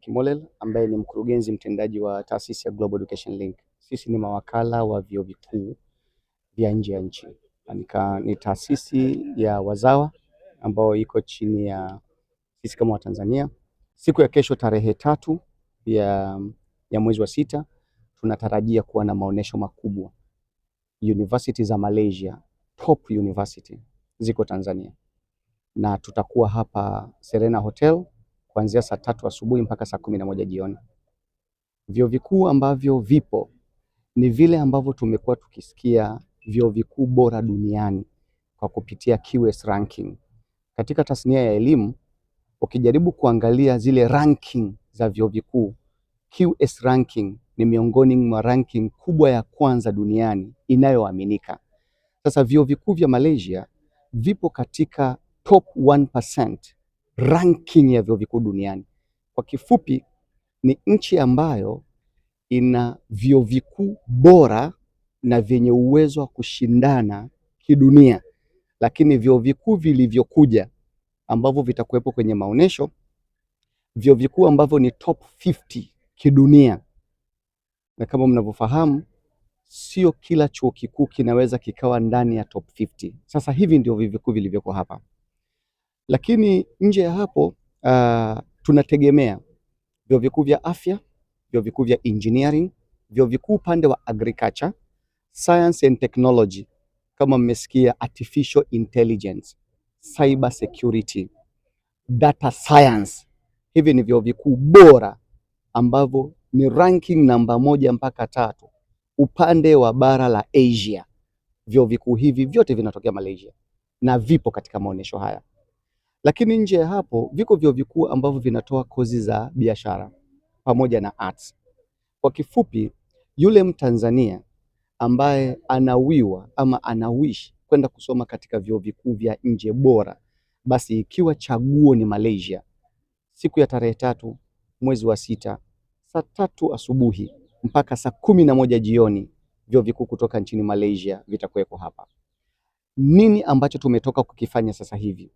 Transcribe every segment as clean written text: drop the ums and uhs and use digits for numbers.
Kimolel ambaye ni mkurugenzi mtendaji wa taasisi ya Global Education Link. Sisi ni mawakala wa vyuo vikuu vya nje ya nchi. Ni taasisi ya wazawa ambayo iko chini ya sisi kama Watanzania. Siku ya kesho tarehe 3 ya mwezi wa 6 tunatarajia kuwa na maonesho makubwa. University za Malaysia, top university ziko Tanzania, na tutakuwa hapa Serena Hotel kuanzia saa 3 asubuhi mpaka saa 11 jioni. Vyuo vikuu ambavyo vipo ni vile ambavyo tumekuwa tukisikia vyuo vikuu bora duniani kwa kupitia QS ranking. Katika tasnia ya elimu, ukijaribu kuangalia zile ranking za vyuo vikuu, QS ranking ni miongoni mwa ranking kubwa ya kwanza duniani inayoaminika. Sasa vyuo vikuu vya Malaysia vipo katika top 1% ranking ya vyuo vikuu duniani. Kwa kifupi, ni nchi ambayo ina vyuo vikuu bora na vyenye uwezo wa kushindana kidunia, lakini vyuo vikuu vilivyokuja ambavyo vitakuwepo kwenye maonesho, vyuo vikuu ambavyo ni top 50 kidunia. Na kama mnavyofahamu, sio kila chuo kikuu kinaweza kikawa ndani ya top 50. Sasa hivi ndio vyuo vikuu vilivyoko hapa. Lakini nje ya hapo tunategemea vyuo vikuu vya afya, vyuo vikuu vya engineering, vyuo vikuu upande wa agriculture, science and technology, kama mmesikia artificial intelligence, cyber security, data science. Hivi ni vyuo vikuu bora ambavyo ni ranking namba 1 mpaka 3 upande wa bara la Asia. Vyuo vikuu hivi vyote vinatokea Malaysia na vipo katika maonesho haya. Lakini nje ya hapo viko vyuo vikuu ambavyo vinatoa kozi za biashara pamoja na arts. Kwa kifupi, yule Mtanzania ambaye anawiwa ama anawish kwenda kusoma katika vyuo vikuu vya nje bora, basi ikiwa chaguo ni Malaysia, siku ya tarehe 3 mwezi wa 6 saa 3 asubuhi mpaka saa 11 jioni, vyuo vikuu kutoka nchini Malaysia vitakuwepo hapa. Nini ambacho tumetoka kukifanya sasa hivi?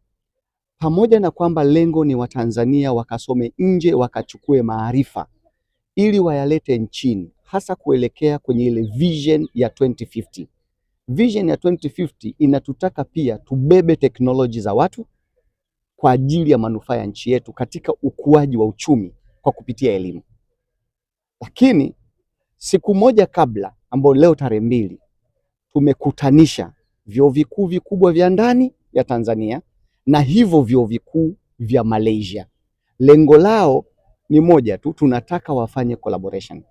Pamoja na kwamba lengo ni Watanzania wakasome nje wakachukue maarifa ili wayalete nchini, hasa kuelekea kwenye ile vision ya 2050. Vision ya 2050 inatutaka pia tubebe teknoloji za watu kwa ajili ya manufaa ya nchi yetu katika ukuaji wa uchumi kwa kupitia elimu. Lakini siku moja kabla, ambayo leo tarehe 2, tumekutanisha vyuo vikuu vikubwa vya ndani ya Tanzania na hivyo vyuo vikuu vya Malaysia. Lengo lao ni moja tu, tunataka wafanye collaboration.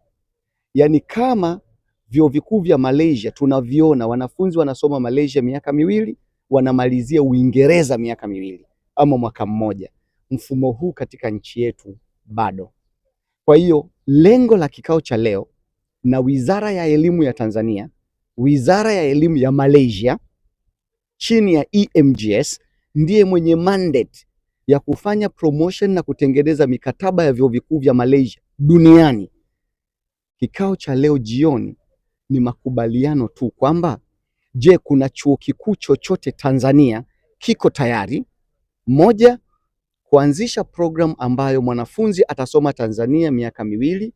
Yaani kama vyuo vikuu vya Malaysia tunaviona wanafunzi wanasoma Malaysia miaka 2, wanamalizia Uingereza miaka 2 ama mwaka mmoja. Mfumo huu katika nchi yetu bado. Kwa hiyo lengo la kikao cha leo na Wizara ya Elimu ya Tanzania, Wizara ya Elimu ya Malaysia chini ya EMGS ndiye mwenye mandate ya kufanya promotion na kutengeneza mikataba ya vyuo vikuu vya Malaysia duniani. Kikao cha leo jioni ni makubaliano tu kwamba je, kuna chuo kikuu chochote Tanzania kiko tayari, moja, kuanzisha program ambayo mwanafunzi atasoma Tanzania miaka 2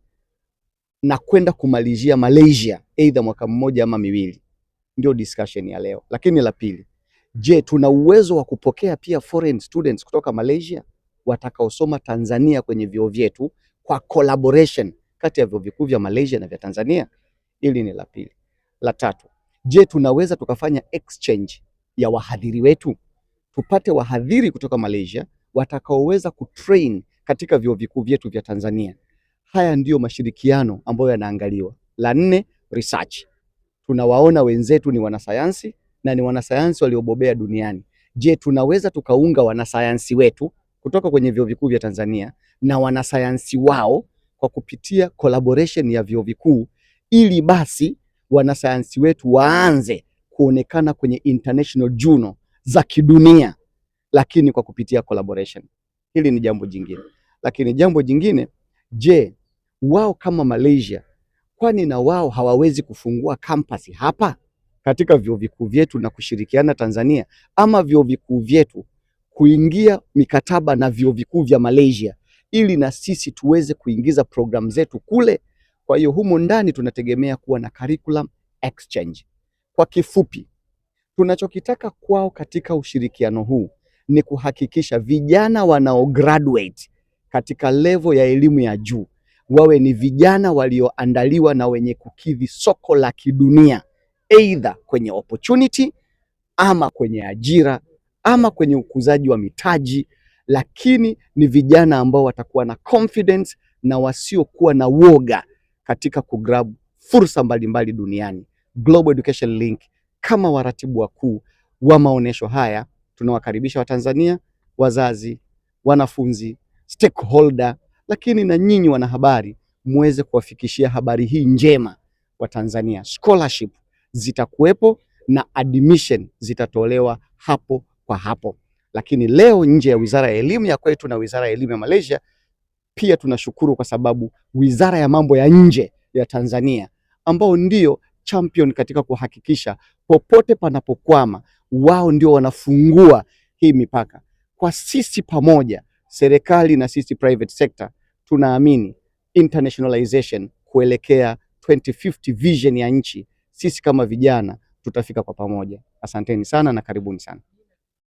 na kwenda kumalizia Malaysia either mwaka mmoja ama 2. Ndio discussion ya leo. Lakini la pili, je, tuna uwezo wa kupokea pia foreign students kutoka Malaysia watakaosoma Tanzania kwenye vyuo vyetu kwa collaboration kati ya vyuo vikuu vya Malaysia na vya Tanzania? Hili ni la pili. La tatu, je, tunaweza tukafanya exchange ya wahadhiri wetu, tupate wahadhiri kutoka Malaysia watakaoweza kutrain katika vyuo vikuu vyetu vya Tanzania? Haya ndiyo mashirikiano ambayo yanaangaliwa. La nne, research. Tunawaona wenzetu ni wanasayansi na ni wanasayansi waliobobea duniani. Je, tunaweza tukaunga wanasayansi wetu kutoka kwenye vyuo vikuu vya Tanzania na wanasayansi wao kwa kupitia collaboration ya vyuo vikuu, ili basi wanasayansi wetu waanze kuonekana kwenye international journal za kidunia, lakini kwa kupitia collaboration. Hili ni jambo jingine. Lakini jambo jingine, je, wao kama Malaysia, kwani na wao hawawezi kufungua campus hapa katika vyuo vikuu vyetu na kushirikiana Tanzania, ama vyuo vikuu vyetu kuingia mikataba na vyuo vikuu vya Malaysia ili na sisi tuweze kuingiza programu zetu kule. Kwa hiyo humo ndani tunategemea kuwa na curriculum exchange. Kwa kifupi, tunachokitaka kwao katika ushirikiano huu ni kuhakikisha vijana wanao graduate katika level ya elimu ya juu wawe ni vijana walioandaliwa na wenye kukidhi soko la kidunia, either kwenye opportunity ama kwenye ajira ama kwenye ukuzaji wa mitaji, lakini ni vijana ambao watakuwa na confidence na wasiokuwa na woga katika kugrab fursa mbalimbali duniani. Global Education Link kama waratibu wakuu wa maonesho haya tunawakaribisha Watanzania, wazazi, wanafunzi, stakeholder, lakini na nyinyi wanahabari muweze kuwafikishia habari hii njema wa Tanzania. Scholarship zitakuwepo na admission zitatolewa hapo kwa hapo. Lakini leo nje ya Wizara ya Elimu ya kwetu na Wizara ya Elimu ya Malaysia pia tunashukuru kwa sababu Wizara ya Mambo ya Nje ya Tanzania ambao ndio champion katika kuhakikisha popote panapokwama wao ndio wanafungua hii mipaka. Kwa sisi pamoja, serikali na sisi private sector, tunaamini internationalization kuelekea 2050 vision ya nchi, sisi kama vijana tutafika kwa pamoja. Asanteni sana na karibuni sana.